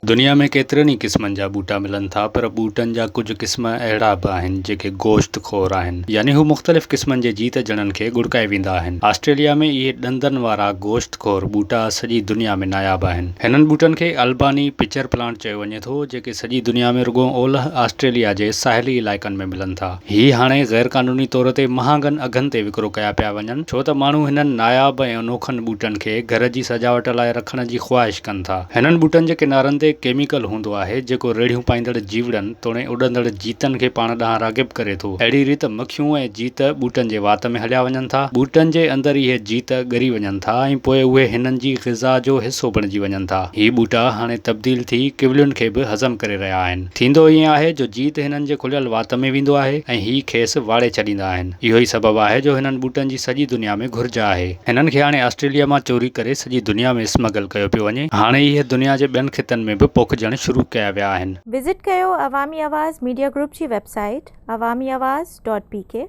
دنيا ۾ ڪيترن ئي قسمن جا ٻوٽا ملن ٿا پر ٻوٽن جا ڪجهه قسم اهڙا به آهن جيڪي گوشت خور آهن يعني هو مختلف قسمن جي جيت جڻن کي ڳڙڪائي ويندا آهن. آسٽريليا ۾ اهي ڏندن وارا گوشت خور ٻوٽا سڄي دنيا ۾ ناياب آهن. هنن ٻوٽن کي الباني پچر پلانٽ چيو وڃي ٿو جيڪي سڄي دنيا ۾ رڳو اولهه آسٽريليا جي ساحلي علائقن ۾ ملن ٿا. هي هاڻي غير قانوني طور تي مهانگن اگهن تي وڪرو ڪيا پيا وڃن ڇو ته ماڻهو هنن ناياب ۽ انوکن ٻوٽن کي گهر جي سجاوٽ لاء رکڻ جي خواهش ڪن ٿا. هنن ٻوٽن جي ڪنارن تي ڪيميڪل هوندو آهي، جيڪو ريڙهيون پائيندڙ جيوڙن توڻي اڏندڙ جيتن کي پاڻ ڏانهن راغب ڪري ٿو. اهڙي ريت مکيون ۽ جيت ٻوٽن جي وات ۾ هليا وڃن ٿا. ٻوٽن جي اندر اهي جيت ڳري وڃن ٿا ۽ پوء اهي هنن جي غذا جو حصو بڻجي وڃن ٿا. هي ٻوٽا هاڻي تبديل ٿي ڪولين کي به هضم ڪري رهيا آهن. ٿيندو ائين آهي جو جيت هنن جي کليل وات ۾ ويندو آهي ۽ هي کيس واڙي ڇڏيندا آهن. اهو ئي سبب آهي جو هنن ٻوٽن جي سڄي دنيا ۾ گهرج آهي. هنن کي هاڻي آسٽريليا مان چوري ڪري سڄي دنيا ۾ اسمگل ڪيو پيو وڃي. هاڻي اهي دنيا جي ٻين خطن ۾ به پوکجڻ شروع ڪيا ويا آهن. وزٽ ڪيو عوامي آواز ميڊيا گروپ جي website Awami Awaz dot P K.